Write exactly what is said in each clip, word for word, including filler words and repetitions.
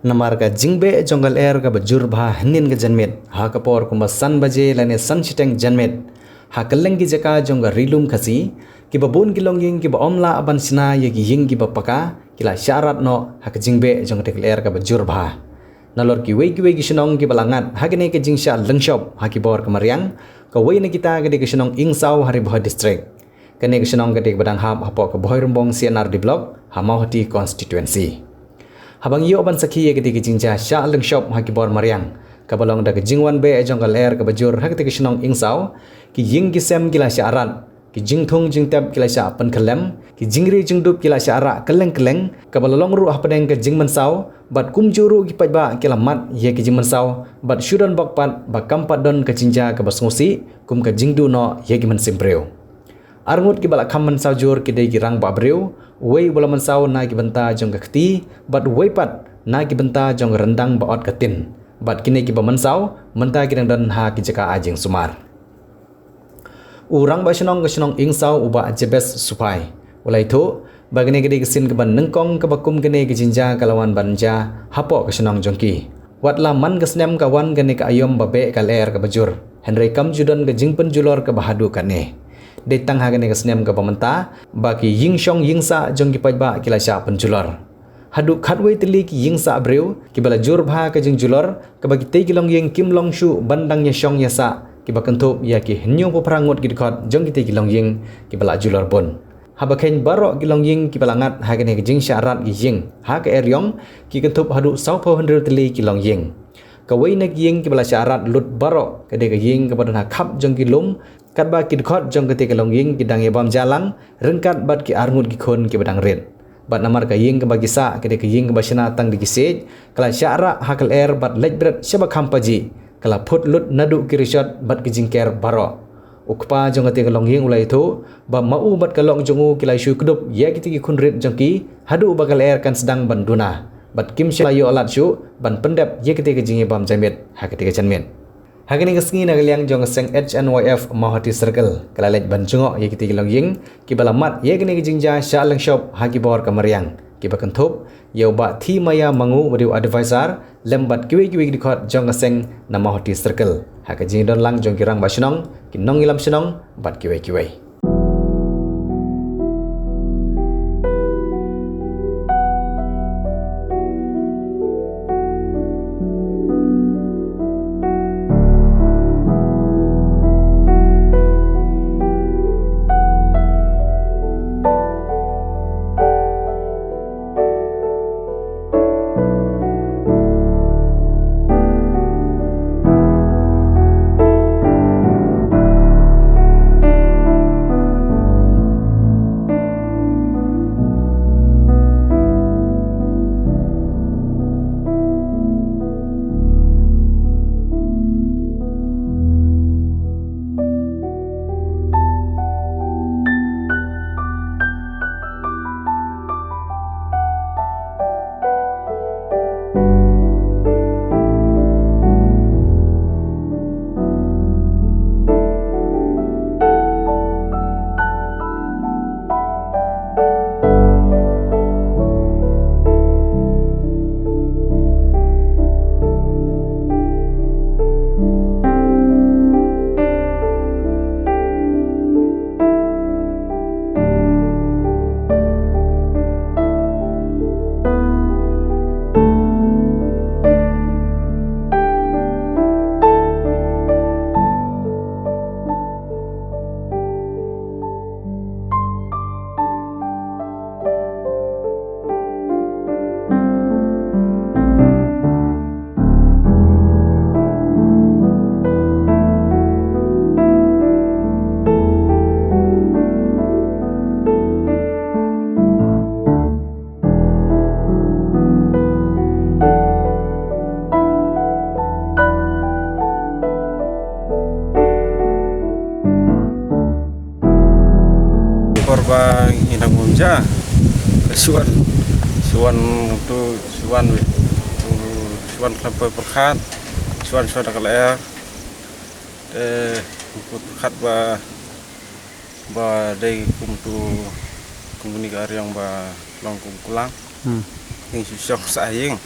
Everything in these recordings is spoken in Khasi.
Namar ka jingbeh jong ka lyer kaba jur bha hynnin ka janmiet, ha ka por kumba san baje lane san shiteng janmiet, ha kylleng ki jaka jong ka Ri Lum Khasi, kiba bun ki longïing kiba ym lah ban shna ïa ki ïing kiba paka, ki la shah rat noh ha ka jingbeh jong kata ka lyer kaba jur bha. Nalor kiwei kiwei ki shnong kiba la ngat ha kane ka jingshah lyngshop ha ki bor ka mariang, kawei na kita ka dei ka shnong Ingsaw ha Ri Bhoi District. Kane ka shnong ka dei kaba dang hap hapoh ka Bhoirymbong C and R D Block ha Mawhati Constituency. Haba ngi ïoh ban sakhi ïa kata ka jingjia shah lyngshop ha ki bor mariang, kaba long da ka jingwan beh jong ka lyer kaba jur ha kata ka shnong Ingsaw, ki ïing ki sem ki la shah rat, ki jingthung jingtep ki la shah pynkhyllem, ki jingri jingdup ki la shah rah kylleng kylleng, kaba la long ruh hapdeng ka jingmynsaw, bad kumjuh ruh ki paidbah ki la mad ïa ki jingmynsaw, bad shu don bok pat ba kam pat don ka jingjia kaba sngewsih kum ka jingduh noh ïa ki mynsiem briew. Arngut kiba la kham mynsaw jur ki dei ki rangbah briew, uwei uba la mynsaw na ki bynta jong ka kti, bad uwei pat na ki bynta jong ka ryndang ba ot ka tin. Bad kine kiba mynsaw mynta ki dang don ha ki jaka ai jingsumar. U rangbah shnong ka shnong Ingsaw u Bah Jabez Suphai u la ïathuh ba kane ka dei ka sien kaba nyngkong kaba kum kane ka jingjia ka la wan ban jia hapoh ka shnong jong ki. Wat la man ka snem ka wan kane ka aïom ba beh ka lyer kaba jur, hynrei kam ju don ka jingpynjulor kaba haduh katne. Dei tang ha kane ka snem kaba mynta ba ki ïingshong ïingsah jong ki paidbah ki la shah pynjulor. Haduh khatwei tylli ki ïingsah briew kiba la jur bha ka jingjulor, kaba kitei ki longïing kim long shuh ban dang ïashong ïasah, kiba kynthup ïa ki hynñiewphew phra ngut ki dkhot jong kitei ki longïing kiba la julor bun. Haba kheiñ baroh ki longïing kiba la ngat ha kane ka jingshah rat ki ïing ha ka eriong, ki kynthup haduh sawphew hynriew tylli ki longïing. Kawei na ki ïing kiba la shah rat lut baroh ka dei ka ïing kaba don ha khap jong ki lum, katba ki dkhot jong katei ka longïing ki dang ïabam jia lang ryngkat bad ki arngut ki khun kiba dang rit. Bad namar ka ïing kaba ki sah ka dei ka ïing kaba shna tang da ki siej, ka la shah rah ha ka lyer bad leit bret shaba kham pajih, ka la phut lut naduh ki rishot bad ki jingker baroh. U kpa jong katei ka longïing u la ïathuh ba ma u bad ka lok jong u ki la shu kdup ïa kitei ki khun rit jong ki haduh ba ka lyer kan sdang ban duna, bad kim shym la ïoh lad shuh ban pyndep ïa katei ka jingïabam jia miet ha katei ka janmiet. Ha kane ka sngi, na ka liang jong ka seng H N Y F Mawhati Circle, ka la leit ban jngoh ïa kitei ki longïing kiba la mad ïa kane ka jingjia shah lyngshop ha ki bor ka mariang, kiba kynthup ïa u Bah Thimaya Mangu uba dei u advisor, lem bad kiwei kiwei ki dkhot jong ka seng na Mawhati Circle, ha ka jingdon lang jong ki rangbah shnong, ki nongïalam shnong bad kiwei kiwei. Por ba ngi dang bam ja, shuan, shuan tu, shuan wei, tu, shuan khlem poi pyrkhat, shuan, shuan da ka lyer. Te, pyrkhat ba, ba dei kum tu, kum kane ka eriong ba long kum kulang. Hmm. Ïing shu shong sah ïing.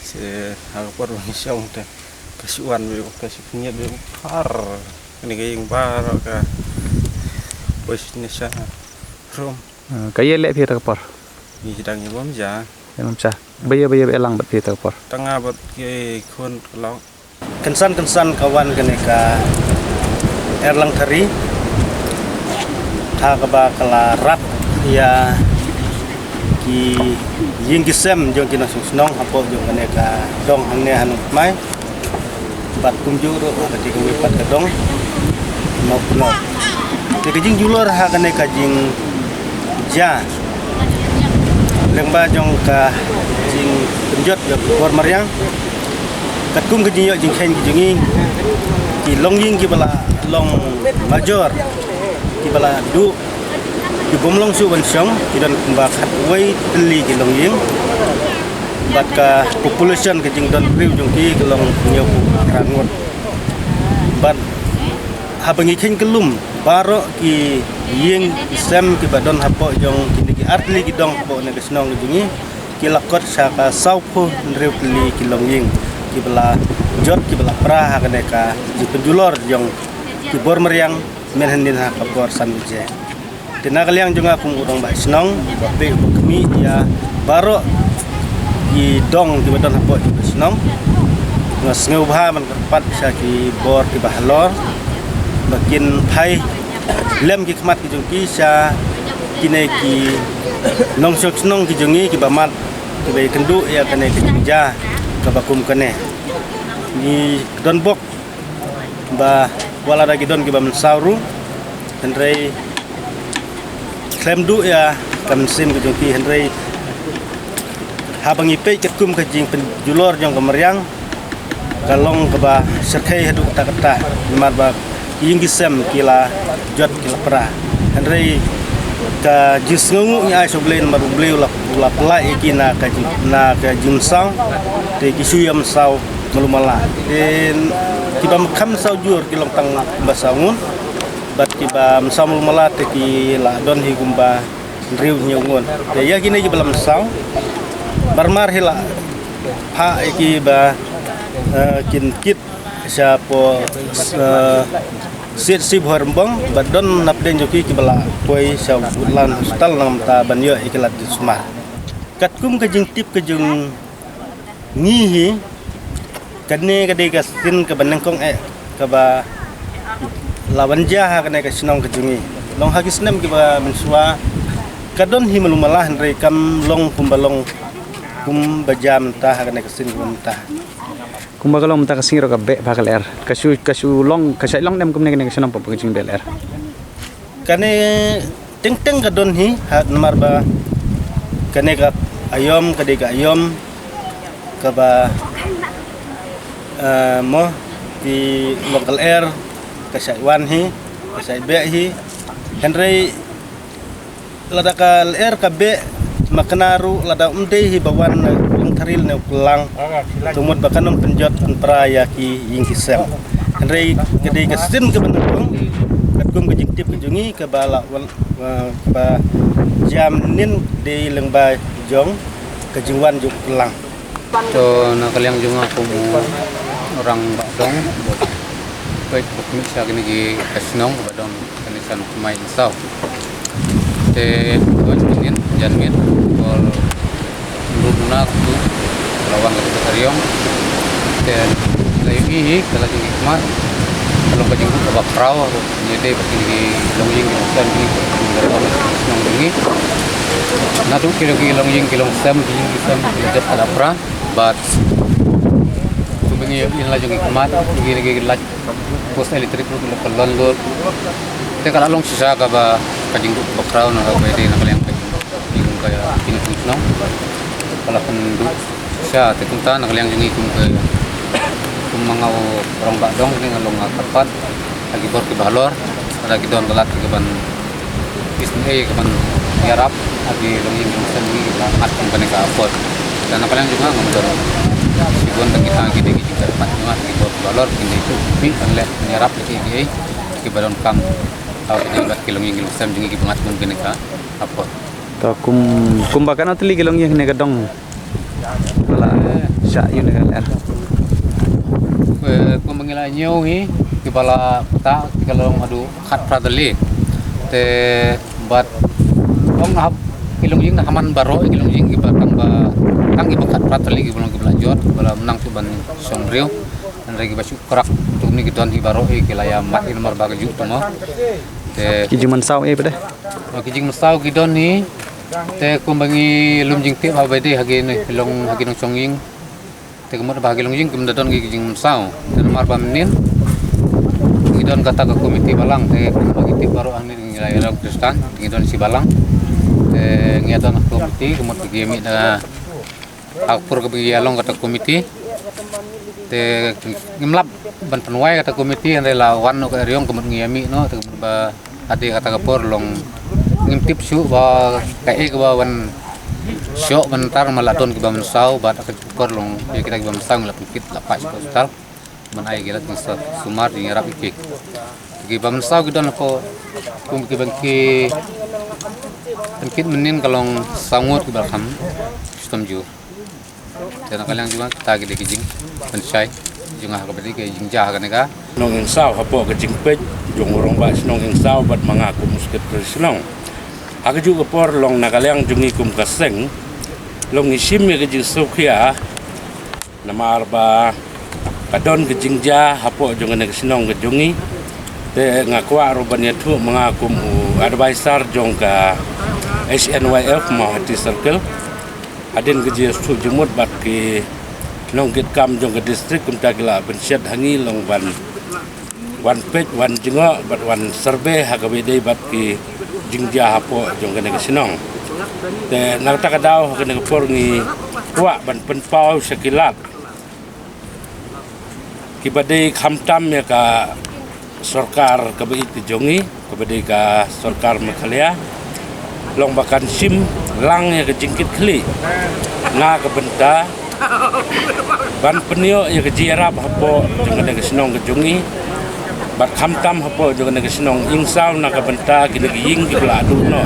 Te ha ka por ba ngi shong te ka shu wan beit, ka shu pynïap beit phar. Kane ka ïing baroh ka poi sha rum. Ah, ka ïa leh phi ta ka por? Ngi dang ïa bam ja. Ïa bam ja. Ba ïa, ba ïa, ba ïa lang bad phi ta ka por? Tang nga bad ki khun ka long. Kynsan kynsan ka wan kane ka Erlang Thari ha kaba ka la rat ïa ki ïing ki sem jong ki nongshong shnong hapoh jong kane ka dong hangne ha Nongthymmai. Bad kumjuh ruh ha kane ka mih pat ka dong Nongkhnor. Te ka jingjulor ha kane ka jingjia lyngba jong ka jingpynjot jong ka bor mariang. Katkum ka jingïoh jingkheiñ ki jong ngi, ki longïing kiba la long major, kiba la duh, ki bym long shuh ban shong, ki don kumba khatwei tylli ki longïing. Bad ka population, ka jingdon briew jong ki ka long hynñiewphew phra ngut. Bad haba ngi kheiñ kyllum baroh ki ïing ki sem kiba don hapoh jong kine ki artylli ki dong hapoh kane ka shnong ka jong ngi, ki la kot sha ka sawphew hynriew tylli ki longïing kiba la jot, kiba la pra ha kane ka jingpynjulor jong ki bor mariang mynhynnin ha ka por san baje. Te na ka liang jong nga kum u rangbah shnong, ba peit ba khmih ïa baroh ki dong kiba don hapoh jong ka shnong, nga sngewbha ban kyrpad sha ki bor kiba halor ba kin phai lem ki khmat ki jong ki sha kine ki nongshong shnong ki jong ngi kiba mad, kiba ïakynduh ïa kane ka jingjia kaba kum kane. Ngi don bok ba wat lada ki don kiba mynsaw ruh, hynrei khlem duh ïa ka mynsiem ka jong ki, hynrei haba ngi peit katkum ka jingpynjulor jong ka mariang, ka long kaba shyrkhei haduh katta katta, namar ba ki ïing ki sem ki la jot, ki la pra. Hynrei ka jingsngewnguh ngi ai sha U Blei namar U Blei u la, u la pynlait ïa ki na ka jing, na ka jingmynsaw, te ki shu ïa mynsaw malu mala. Te kiba kham mynsaw jur ki long tang ba saw ngut, bad kiba mynsaw malu mala te ki la don hi kumba hynriew hynñiew ngut. Te ïa kine kiba la mynsaw, marmar hi la phah ïa ki ba, eh, kin kit shapoh, eh, C H C Bhoirymbong, bad don napdeng jong ki kiba la poi sha Woodland Hospital na ka bynta ban ïoh ïa ki lad jingsumar. Katkum ka jingtip ka jong ngi hi, kane ka dei ka sien kaba nyngkong eh kaba la wan jia ha kane ka shnong ka jong ngi. Long ha ki snem kiba mynshuwa ka don hi malu mala, hynrei kam long kumba long, kumba jia mynta ha kane ka sien kaba mynta. Kumba ka long mynta ka sngi ruh ka beh bha ka lyer. Ka shu, ka shu long, ka shait long ne em kumne kane ka shnong pop ka jingbeh lyer? Kane teng teng ka don hi, ha, namar ba kane ka aïom, ka dei ka aïom kaba, eh, mo, ki long ka lyer, ka shait wan hi, ka shait beh hi. Hynrei lada ka lyer ka beh, ma kane ruh lada um dei hi ba wan na u Longthari ne u Klang, to mut ba kan ym pynjot pynpra ïa ki ïing ki sem. Hynrei ka dei ka sien kaba nyngkong, katkum ka jingtip ka jong ngi, kaba la wan, eh, kaba jia mynhynnin dei lyngba jong ka jingwan jong u Klang. To na ka liang jong nga kum u rangbah dong, peit ba khmih sha kine ki shnong ba don kane sha Nongthymmai Insaw. Te wan mynhynnin janmiet por ynru duna tu la wan ka Tariong. Te la ïohi hi ka la jingkhmat, ka long ka jingduh kaba khraw, ngi dei ba kine ki longïing ki longsem jong ngi, ka long ka shnong jong ngi. Naduh ki longïing ki longsem, ki ïing ki sem ki la jot ka la pra. Bad kumba ngi ïohi la jong ngi khmat, ngi la ki light post electric ruh ki la kyllon lut. Te ka la long shisha kaba ka jingduh kaba khraw na ka bai dei na ka liang ka jingduh ka ïa kine ki shnong. Ka la pynduh shisha te kumta na ka liang jong ngi kum ka, kum ma nga u rangbah dong, ngi nga long nga kyrpad ha ki bor kiba halor, lada ki don ka lad kiban isynei kaban ïarap ha ki longïing longsem ngi kiba ngat kum kane ka apot. Te na ka liang jong nga ngam don shibun, tang kita ki dei ki jingkyrpad jong nga ha ki bor kiba halor, kin dei tu phi ban leh ïarap leh kiei kiei kiba donkam ha ka jingbat ki longïing ki longsem jong ngi kiba ngat kum kane ka apot. To kum, kumba katno tylli ki longïing kane ka dong? Ba la Shah ïa une u lyer. Kumba ngi la ñiew hi, kiba la pynta ki ka long haduh khatphra tylli. Te bad ong hap ki longïing da haman baroh ki longïing kiba tang ba tang kiba khatphra tylli kiba long kiba la jot, ba la nang tu ban shong briew. Hynrei kiba shu krak tu ni ki don hi baroh hi ki la ïa mat hi namar ba ka juh tu mo. Te ki jingmynsaw eh pade. Ki jingmynsaw ki don hi. Te kumba ngi lum jingtip ha ba dei ha ki long ha ki nongshong ïing. Te ka mut ba ha ki longïing kim da don ki jingmynsaw. Te namar ba mynnin ngi don kata ka komiti balang te kumba ngi tip baroh hangne ngi la ïa long Khristan ngi don shi balang. Te ngi don komiti ka mut ba ki mih na ha ka por kaba ngi ïa long kata komiti. Te ngim lap ban pynwai kata komiti hynrei la wan noh ka eriong ka mut ngi ïa mih noh te ka mut ba hadien kata ka por long ngim tip shuh ba kaei kaba wan shoh ban tar ma la don kiba mynsaw bad ka por long ïa kita kiba mynsaw ngi la pynkit la pach hospital ban ai ki la sumar jingïarap ïa ki. Kiba mynsaw ki don ko kum kiba ki pynkit mynnin ka long saw ngut kiba kham shitom jur. Te na ka liang jong nga kita ki dei ki jingpynshai jong nga ha kaba dei ki jingjia ha kane ka. Nongïingsaw hapoh ka jingpeit jong u rangbah shnong Ïingsaw bad ma nga kum u secretary shnong. Ha kajuh ka por long na ka liang jong ngi kum ka seng long ngi shim ïa ka jingsngewkhia namar ba ka don ka jingjia hapoh jong kane ka shnong ka jong ngi. Te nga kwah ruh ban ïathuh ma nga kum u adviser jong ka H N Y F Mawhati Circle. Hadien ka jingsngewthuh jingmut bad ki nongkitkam jong ka district kumta ki la pynshet ha ngi long ban wan peit wan jngoh bad wan survey ha kaba ïadei bad ki jingjia hapoh jong kane ka shnong. Te na kata ka daw ha kane ka por ngi kwah ban pynpaw sha ki lad kiba dei khamtam ïa ka sorkar kaba ïeit ka jong ngi kaba dei ka sorkar Meghalaya long ba kan shim lang ïa ka jingkitkhlieh na ka bynta ban pynïoh ïa ka jingïarap hapoh jong kane ka shnong ka jong ngi. Bad khamtam hapoh jong kane ka shnong Ïingsaw na ka bynta kine ki ïing kiba la duh noh.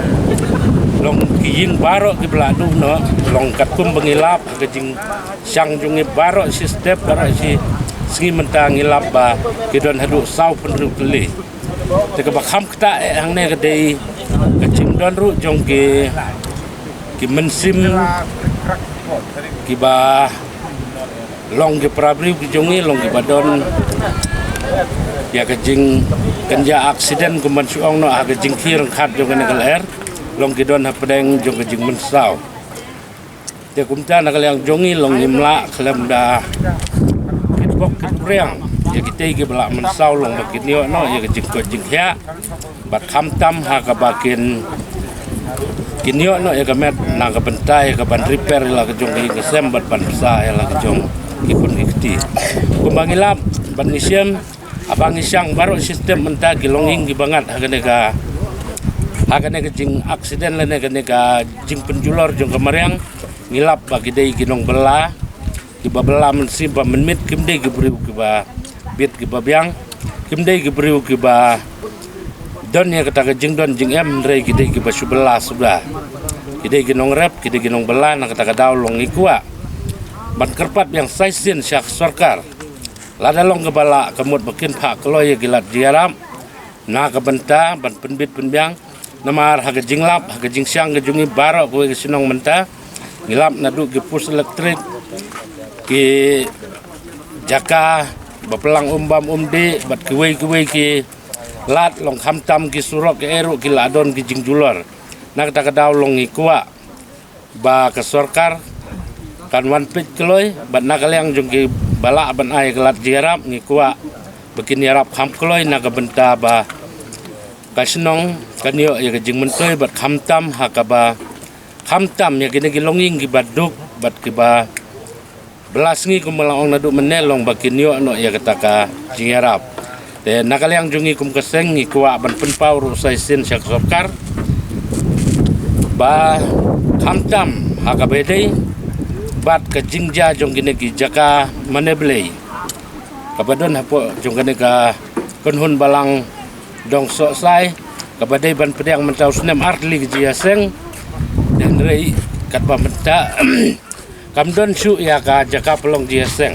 Long ki ïing baroh kiba la duh noh long katkum ba ngi lap ha ka jing shang jong ngi baroh shi step baroh shi sngi mynta ngi lap ba ki don haduh saw phew tylli. Te kaba kham ktah eh hangne ka dei ka jingdon ruh jong ki ki mynsiem kiba long ki para briew ki jong ngi long kiba don ïa ka jingkynjah accident kumban shu ong noh ha ka jingkhie ryngkat jong kane ka lyer long ki don hapdeng jong ka jingmynsaw. Te kumta na ka liang jong ngi long ngim lah khlem da kitbok kitriang ïa kitei kiba la mynsaw long ba kin ïoh noh ïa ka jingkoit jingkhiah bad khamtam ha kaba kin kin ïoh noh ïa ka met na ka bynta ïa ka ban repair ïa la ka jong ka ïing ka sem bad ban bsa ïa la ka jong ki khun ki kti. Kumba ngi lap bad ngi shem haba ngi shang baroh shi step mynta ki longïing kiba ngat ha kane ka ha kane ka jing accident lane kane ka jingpynjulor jong ka mariang. Ngi lap ba ki dei ki nongbylla kiba bylla mynsiem ba mynmiet kim dei ki briew kiba bit kiba biang. Kim dei ki briew kiba don ïa kata ka jingdon jingem hynrei ki dei kiba shu bylla suda. Ki dei ki nongrep ki dei ki nongbylla na kata ka daw long ngi kwah ban kyrpad biang sa shisien sha ka sorkar. Lada long kaba lah ka mut ba kin phah kloi ïa ki lad jingïarap na ka bynta ban pynbit pynbiang. Namar ha ka jinglap ha ka jingshang ka jong ngi baroh kawei ka shnong mynta ngi lap naduh ki post elektrik ki jaka ba plang um bam um dih bad kiwei kiwei ki lad long khamtam ki surok ki ei ruh ki la don ki jingjulor. Na kata ka daw long ngi kwah ba ka sorkar kan wan peit kloi bad na ka liang jong kiba lah ban ai ka lad jingïarap ngi kwah ba kin ïarap kham kloi na ka bynta ba ka shnong kan ïoh ïa ka jingmyntoi bad khamtam ha kaba khamtam ïa kine ki longïing kiba duk bad kiba bylla sngi kumba la ong naduh mynne long ba kin ïoh noh ïa kata ka jingïarap. Te na ka liang jong ngi kum ka seng ngi kwah ban pynpaw ruh sa shisien sha ka sorkar ba khamtam ha kaba ïadei bad ka jingjia jong kine ki jaka mane blei kaba don hapoh jong kane ka kynhun balang Dong Sohsai kaba dei ban pdiang mynta u snem artylli ka jingïaseng. Hynrei katba mynta Kam don shuh ïa ka jaka pynlong jingïaseng.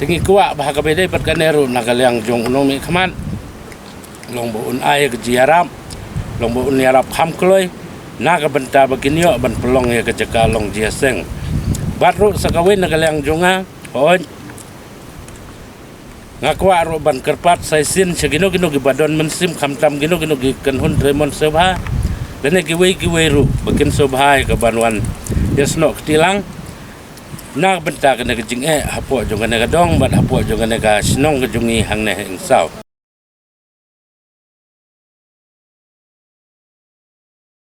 Te ngi kwah ba ha kaba ïadei bad kane ruh na ka liang jong u nongmihkhmat, long ba un ai ka jingïarap, long ba un ïarap kham kloi na ka bynta ba kin ïoh ban pynlong ïa ka jaka long jingïaseng. Bad ruh sa kawei na ka liang jong nga, hooid, nga kwah ruh ban kyrpad sa shisien sha kino kino kiba don mynsiem, khamtam kino kino ki kynhun trei mon sngewbha, lane kiwei kiwei ruh ba kin sngewbha ïa ka ban wan ïasnoh kti lang na ka bynta kane ka jingeh hapoh jong kane ka dong bad hapoh jong kane ka shnong ka jong ngi hangne ha Ingsaw.